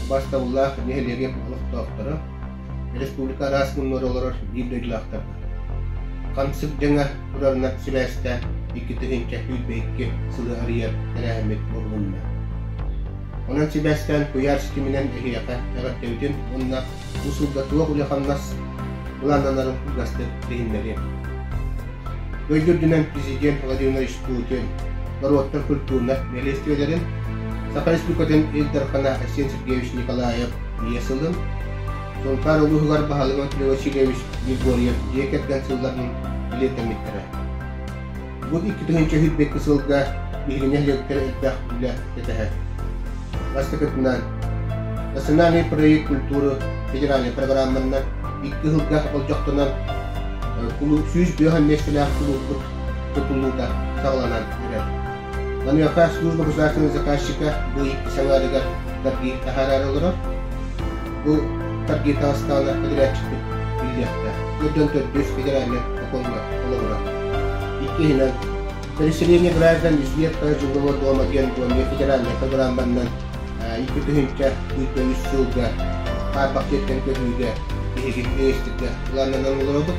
Убаастабыллаах нэһилиэгим олохтоохторо, республика араас муннугар олорор биир дойдулаахтарбыт. Хамсык дьаҥа турарынан сибээстээн 2022 сылы арыйар тэрээһиммит бобулунна. Онон сибээстээн куйаар ситиминэн эһиэхэ эҕэрдэбитин уонна бу сылга туох үлэ-хамнас былааннанарын кылгастык билиһиннэриэм. Дойду үрдүнэн президент Владимир Владимирович Путин норуоттар культурнай нэһилиэстибэлэрин, Саха Республикатын Ил Дархана Айсен Сергеевич Николаев Ийэ сылын, Сунтаар улууһугар баһылык Анатолий Васильевич Григорьев дьиэ кэргэн сылларын бэлиэтэммиттэрэ. Бу 2022 сылга биһиги нэһилиэктэр элбэх үлэ кэтэһэр. Бастакытынан, Национальный проект культуры федеральнай программаннан икки сылга болдьохтонон 105 миэстэлээх кулууппут тутуллуута саҕаланан эрэр. Маныаха служба государственного заказчика бу икки саҥаарыгар торги таһаарар олорор. Бу торги таҕыстаҕына подрядчикпыт биллиэхтээх. Төрдөн төрдүс федеральнай сокуоҥҥа олоҕурар. Иккиһинэн, переселение граждан из ветхого жилого дома диэн Доня федеральнай программанан 2023 сылга хаарбах дьиэттэн көһүүгэ биһиги министргэ былааннанан олоробут.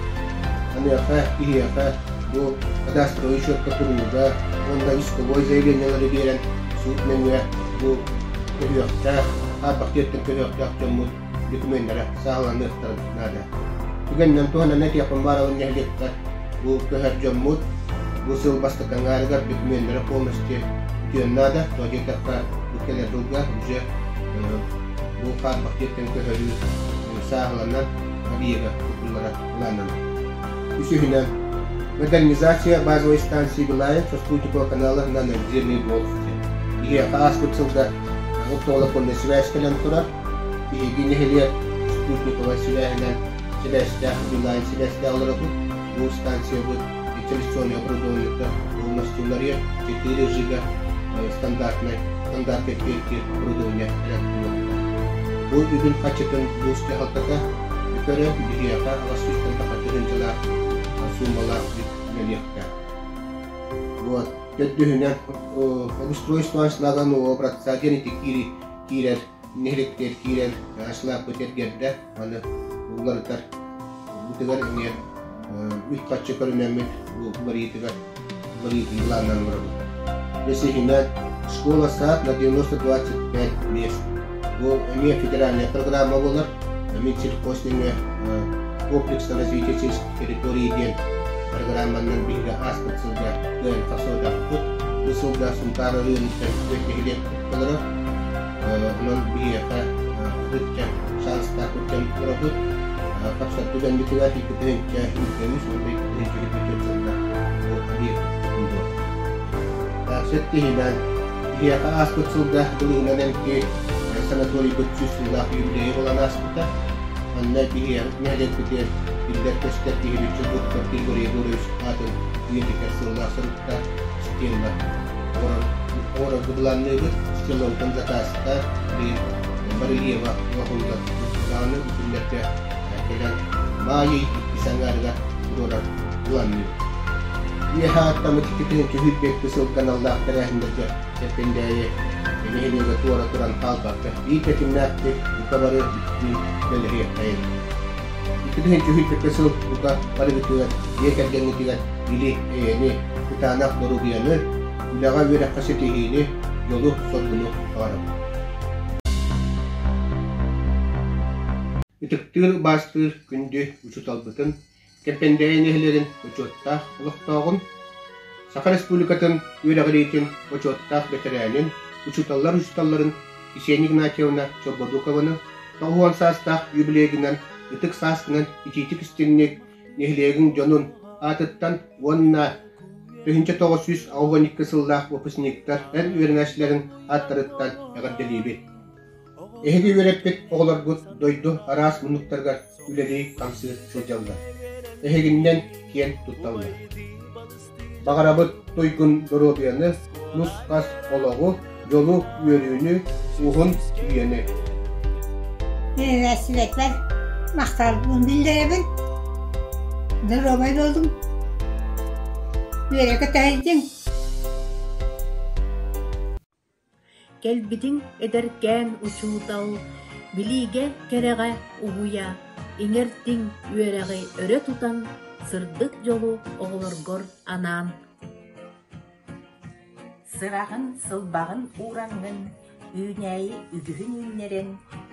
Аныаха киһиэхэ бу кадастровый счетка турууга уонна исковой заявлениелары биэрэн суут нөҥүө бу көһүөхтээх, хаарбах дьиэттэн көһүөхтээх дьоммут докуменнара сааһыланыахтарын наада. Түгэнинэн туһанан этиэхпин баарабын нэһилиэктэр бу көһөр дьоммут бу сыл бастакы аҥаарыгар докуменнара полностью бүтүөн наада. Тоҕо диэтэххэ бу кэлэр сылга уже бу хаарбах дьиэттэн көһөрүү сааһыланан объега тутуллара былааннанар. Үсүһүнэн, модернизация базовой станции Билайн со спутникового канала на надземный голос. Биһиэхэ ааспыт сылга оптоволоконная связь кэлэн турар. Биһиги нэһилиэк спутниковай сибээһинэн сибээстээх Билайн сибээстээх олоробут. Бу станциябыт инсталляционный оборудованиета полностью уларыйар 4 жига стандартнай стандартка эппиэттиир оборудование кэлэн туруохтаах. Бу үбүн харчытын улуус дьаһалтата көрөн биһиэхэ аҕыс сүүстэн тахса тыһыынчалаах суумалаах үп үлэлиэхтээх. Вот. Төрдүһүнэн обустройство аншлага нового образца диэн ити киирэр нэһилиэктэр киирэр аншлагпыт эргэрдэ аны уларытар бытыгар эмиэ үп-харчы көрүнэммит уларыйыытыгар уларыйыытын былааннаан олоробут. Бэсиһинэн школа-сад на 90-25 мест. Бу эмиэ федеральная программа буолар. Минсельхоз нөҥүө комплекс развития сельских территорий диэн программанан биһиги ааспыт сылга кыайан тахсыбатахпыт. Бу сылга Сунтаар оройуонуттан түөрт нэһилиэк олорор. Онон биһиэхэ ытычча шанстаах кэм олоробут. Тапсар түгэммитигэр 2023 уонна 2024 сылга бу объект тутуллуо. Сэттиһинэн, биһиэхэ ааспыт сылга былыһынан эмтиир санаторийбыт 100 сыллаах юбилейа буолан ааспыта. Манна биһиэхэ нэһилиэкпитигэр биллэр-көстөр киһибит Чулбуктар Григорий Егорович аатын үйэтитэр сыаллаах соруктаах стелла оҥорорго былаанныыбыт. Стеллабытын заказка билигин барельева оҥоһуллар даҕаны бу күннэргэ кэлэн маай ый иккис аҥаарыгар туруорар былаанныыбыт. Үөһэ ааттаммыт 2021 сылга аналлаах тэрээһиннэргэ Кэппэндээйи нэһилиэгэ туора туран хаалбакка биир тэтимнээхтик бука бары бүттүүн үлэлэһиэххэйиҥ. 2021 сыл бука барыгытыгар, дьиэ кэргэҥҥитигэр или эйэни, кытаанах доруобуйаны, үлэҕэ үөрэххэ ситиһиини, дьолу-соргуну баҕарабын. Ытыктыыр, убаастыыр күндү учууталбытын Кэппэндээйи нэһилиэгин бочуоттаах олохтооҕун, Саха Республикатын үөрэҕириитин бочуоттаах бэтэрээнин, учууталлар учууталларын Ксения Игнатьевна Чолбодукованы 90 саастаах юбилейгынан ытык сааскынан итиитик-истиҥник нэһилиэгиҥ дьонун аатыттан уонна 1982 сыллаах выпускниктар эр үөрэнээччилэрин ааттарыттан эҕэрдэлиибит. Эһиги үөрэппит оҕолоргут дойду араас муннуктарыгар үлэлии-хамсыы сылдьаллар. Эһигиннэн киэн тутталлар. Баҕарабыт туйгун доруобуйаны, нус-хас олоҕу, дьолу, үөрүүнү, уһун үйэни. Үөрэнээччилэрбэр махталбын биллэрэбин. Доруобай буолуҥ. Үөрэ-көтө сылдьыҥ. Кэлбитиҥ эдэркээн учуутал, билиигэ кэрэҕэ угуйа, иҥэртиҥ үөрэҕи өрө тутан, сырдык дьолу оҕолоргор анаан. Сыраҕын, сылбаҕын уураҥҥын, үүнээйи үгүһүн үүннэрэн,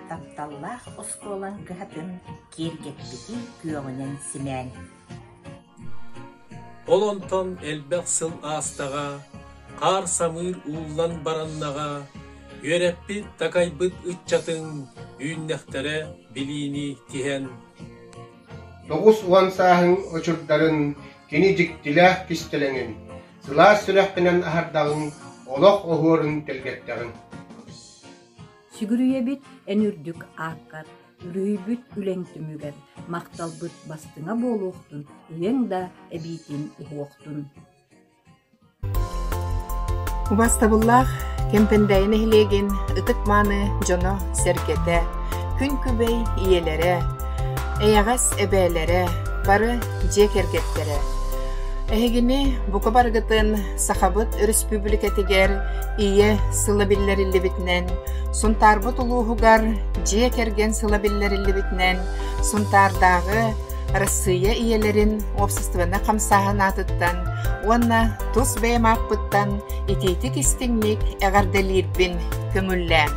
тапталлаах оскуолаҥ кыһатын киэргэппитиҥ күөҕүнэн симээн. Ол онтон элбэх сыл аастаҕа, хаар-самыыр ууллан бараннаҕа, үөрэппит, такайбыт ыччатыҥ үүннэхтэрэ билиини тиһэн. 90 сааһыҥ очурдарын, кини дьиктилээх кистэлэҥин, сылаас сүрэххинэн аһардаҕыҥ, олох оһуорун тэлгэттэҕиҥ. Сүгүрүйэбит эн үрдүк ааккар, Үлүһүйбүт үлэҥ түмүгэр махталбыт бастыҥа буолуохтун, ийэҥ да эбиитин уһуохтун. Убастабыллаах Кэмпэндээйи нэһилиэгин ытык-мааны дьоно-сэргэтэ, күн-күбэй ийэлэрэ, эйэҕэс эбээлэрэ, бары дьиэ кэргэттэрэ. Эһигини бука барыгытын Сахабыт Өрөспүүбүлүкэтигэр Ийэ сыла биллэриллибитинэн, Сунтаарбыт улууһугар Дьиэ кэргэн сыла биллэриллибитинэн, Сунтаардааҕы Арассыыйа ийэлэрин уопсастыбаннай хамсааһын аатыттан уонна тус бэйэм ааппыттан итиитик-истиҥник эҕэрдэлиирбин көҥүллээҥ.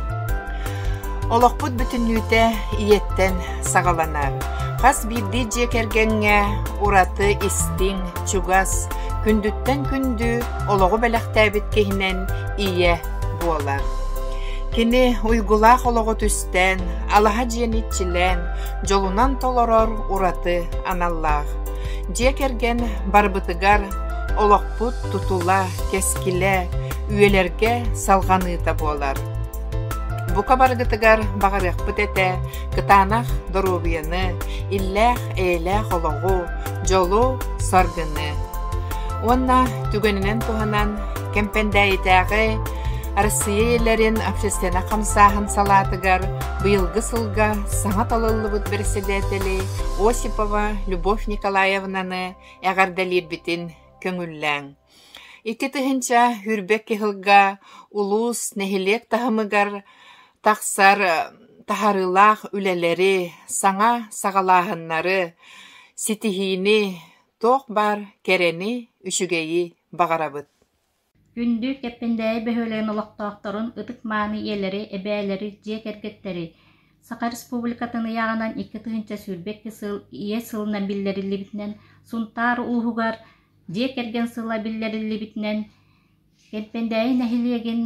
Олохпут бүтүннүүтэ ийэттэн саҕаланар. Хас биирдии дьиэ кэргэҥҥэ ураты истиҥ, чугас, күндүттэн күндү олоҕу бэлэхтээбит киһинэн ийэ буолар. Кини уйгулаах олоҕу түстээн, алаһа дьиэни иччилээн, дьолунан толорор ураты аналлаах. Дьиэ кэргэн барбытыгар олохпут тутула, кэскилэ, үйэлэргэ салҕаныыта буолар. Бука барыгытыгар баҕарыахпыт этэ кытаанах доруобуйаны, иллээх-эйэлээх олоҕу, дьолу-саргыны. Уонна түгэнинэн туһанан Кэмпэндээйитээҕи Арассыыйа ийэлэрин общественнай хамсааһын салаатыгар быйылгы сылга саҥа талыллыбыт бэрэссэдээтэли Осипова Любовь Николаевнаны эҕэрдэлиирбитин көҥүллээҥ. 2022 сылга улуус, нэһилиэк таһымыгар тахсар таһаарыылаах үлэлэри, саҥа саҕалааһыннары, ситиһиини, туох баар кэрэни, үчүгэйи баҕарабыт. Күндү Кэппэндээйи бөһүөлэгин олохтоохторун, ытык-мааны ийэлэри, эбээлэри, дьиэ кэргэттэри Саха Республикатын ыйааҕынан 2022 сыл Ийэ сылынан биллэриллибитинэн, Сунтаар улууһугар Дьиэ кэргэн сыла биллэриллибитинэн, Кэппэндээйи нэһилиэгин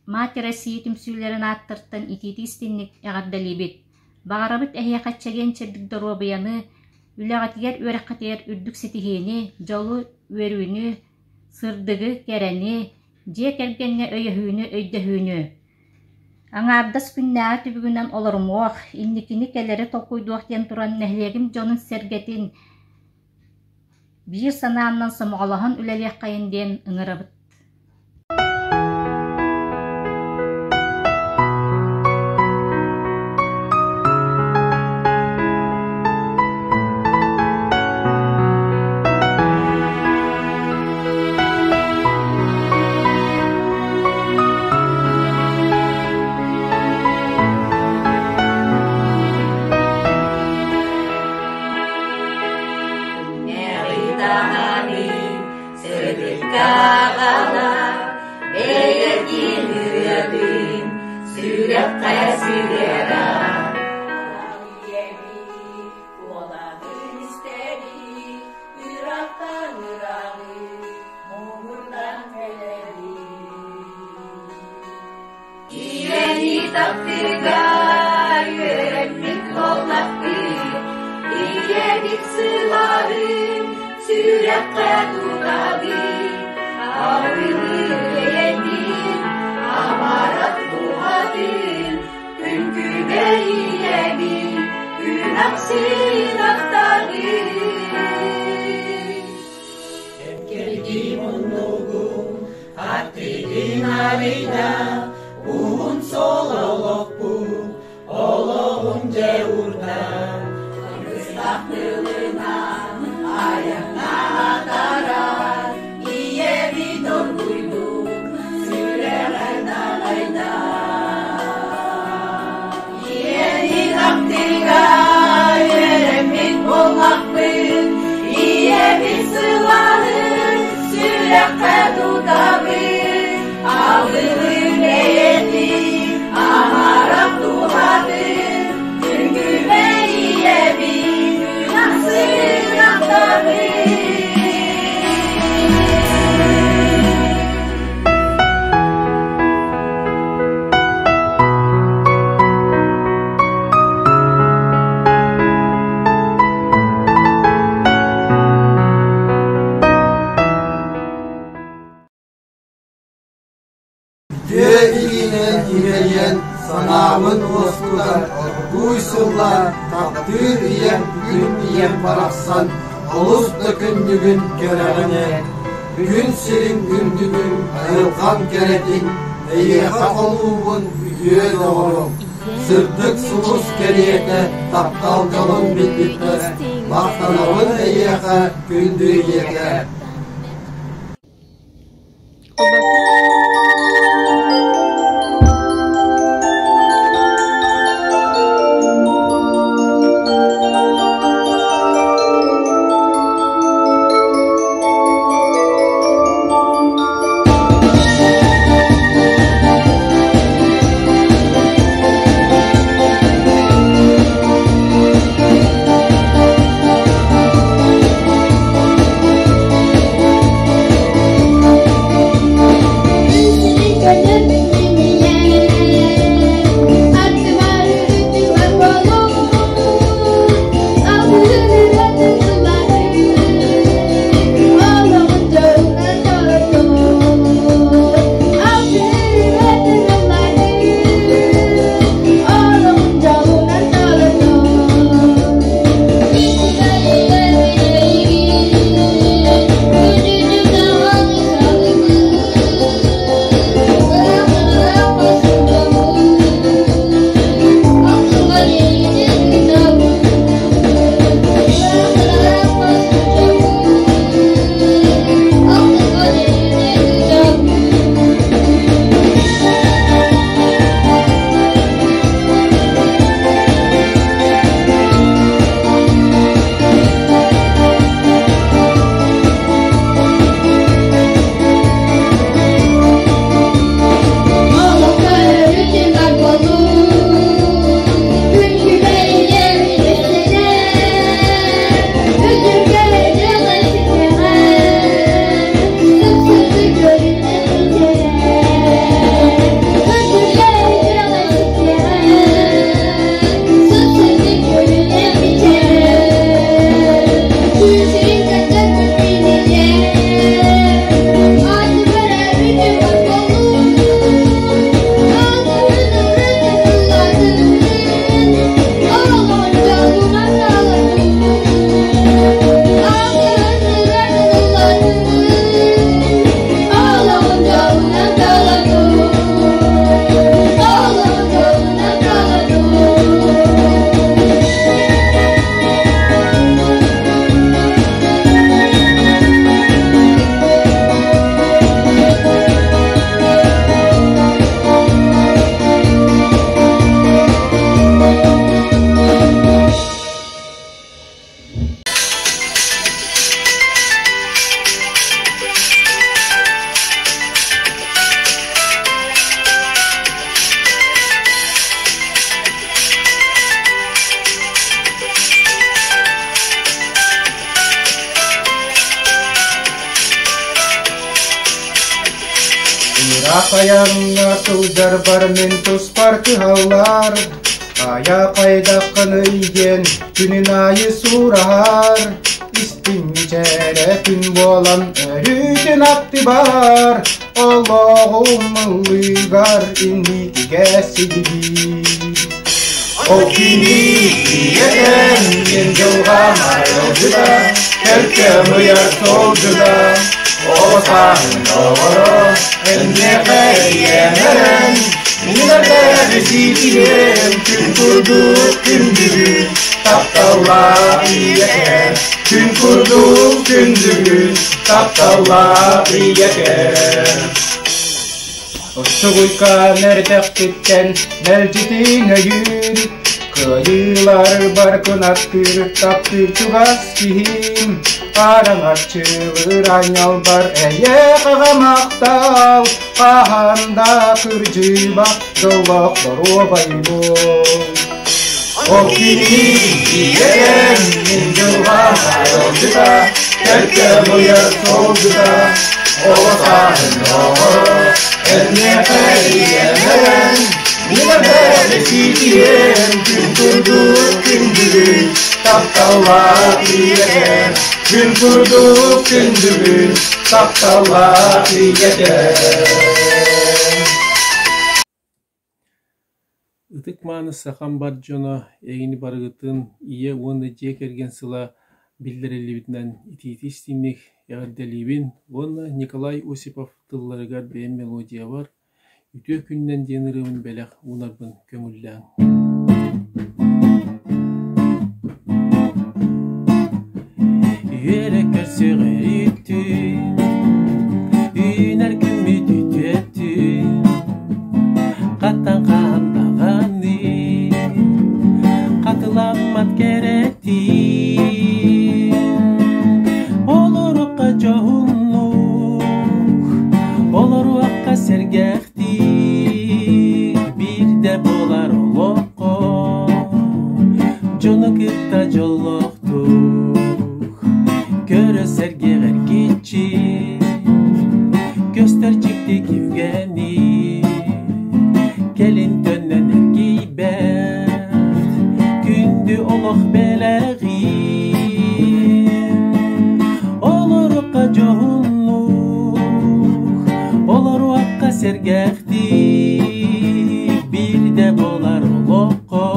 Мать России түмсүүлэрин ааттартан итиитик-истиҥник эҕэрдэлиибит! Баҕарабыт эһиэхэ чэгиэн-чэбдик доруобуйаны, үлэҕитигэр, үөрэххитигэр үрдүк ситиһиини, дьолу, үөрүүнү, сырдыгы, кэрэни, дьиэ кэргэҥҥэ өйөһүүнү, өйдөһүүнү! Аҥаардас күннээҕи түбүгүнэн олорумуох, инникини кэлэри толкуйдуох диэн туран нэһилиэгим дьонун-сэргэтин биир санааннан сомоҕолоһон үлэлиэххэйин диэн ыҥырабыт. Сүрэххэ сыһыара Ийэбит куолаһын истэбит, Ыраахтан ырааҕы муҥурдан кэлэбит. Ийэни таптыырга үөрэммит буоллахпыт, Ийэбит сылааһын сүрэххэ тутабыт, Арыгы бэйэтин амарах дууһатын Күн-күбэй ийэбит күн ахсын ахтабыт. Кэлгий муннугум аттыгын арыйда, Уһун суол олохпут, олоҕум дьэ урда. Алгыстаах тылынан айаҥҥа атаарар, Ийэбит оргуйдук сүрэҕэр даҕайда. уоскутан, оргууй сыллаан, таптыыр ийэм, күн ийэм барахсан, олус да күндүгүн кэрэҕин эн. Күн сирин күндүгүн, айылҕам кэрэтин, эйиэхэ холуубун үтүө доҕорум. Сырдык сулус кэриэтэ таптал дьолун билбиппэр, махтанабын эйиэхэ, күндү ийэкэ. Ыраах айаҥҥа сылдьарбар мин туспар кыһаллар, Хайа хайдаххыный диэн күнүн аайы сураһар, Истиҥ мичээрэ күн буолан өрүүтүн аттыбар, Олоҕум ыллыгар инникигэ сигилиир. Ол кини ийэтэ мин дьылҕам арылдьыта, Көлкөм ыйар суолдьута, Оҕо сааһын доҕоро, Энньиэхэ ийэм эрэн, Минэрдээҕи сиитиһиэм, Күн курдук күндүгүн, Тапталлаах ийэкэм, Күн курдук күндүгүн, Тапталлаах ийэкэм. Оччугуйкаан эрдэхпиттэн мэлдьитин өйүүр, Кыайыыларбар кынаттыыр таптыыр чугас киһим, Араҥаччылыыр аанньалбар эйиэхэҕэ махтал, Хаһан да кырдьыбат дьоллоох доруобай буол. Ол кини ийэм мин дьылҕам арылдьыта, Кэлкэм ыйар суолдьута, Оҕо сааһын доҕоро, Энниэхэ ийэм эрэн, Мин эрдээҕи сиитиһиэм, Күн курдук күндүгүн, Тапталлаах ийэкэм, Күн курдук күндүгүн, Тапталлаах ийэкэм. Ытык Ытык-мааны сахам бар дьоно эйигини барыгытын Ийэ уонна дьиэ кэргэн сыла биллэриллибитинэн итиитик-истиҥник эҕэрдэлиибин уонна Николай Осипов тылларыгар бэйэм мелодиябар «Үтүө күнүнэн» диэн ырыабын бэлэх уунарбын көҥүллээҥ. Үөрэ көрсүҕүрүттүн, үүнэр күммүт үтүөтүн, хаттан хаһан даҕаны хатыламмат кэрэтин. Олоруохха дьоһуннук, олоруохха сэргэхтик, биирдэ буолар олоххо дьону кытта дьоллоохтук, көрө сэргэҕэр киччи, көстөр дьикти күүгэни, кэлин төннөн эргийбэт, күндү олох бэлэҕин. Олоруохха дьоһуннук, олоруохха сэргэхтик, биирдэ буолар олоххо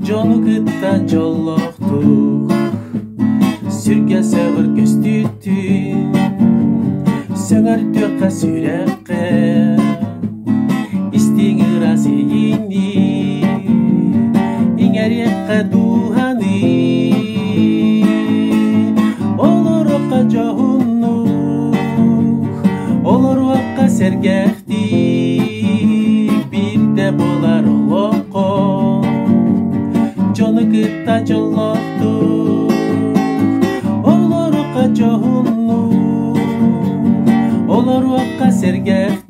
дьону кытта дьоллоохтук, сүргэ сөҕөр көстүүтүн, сөҥөрдүөххэ сүрэххэ, истиҥ ыраас иэйиини, иҥэриэххэ дууһаны. Олоруохха дьоһуннук, олоруохха сэргэхтик, биирдэ буолар олоххо дьону кытта дьоллоохтук, олоруохха дьоһуннук, олоруохха сэргэхтик,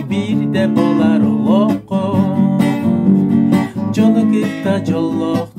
биирдэ буолар олоххо дьону кытта дьоллоохтук.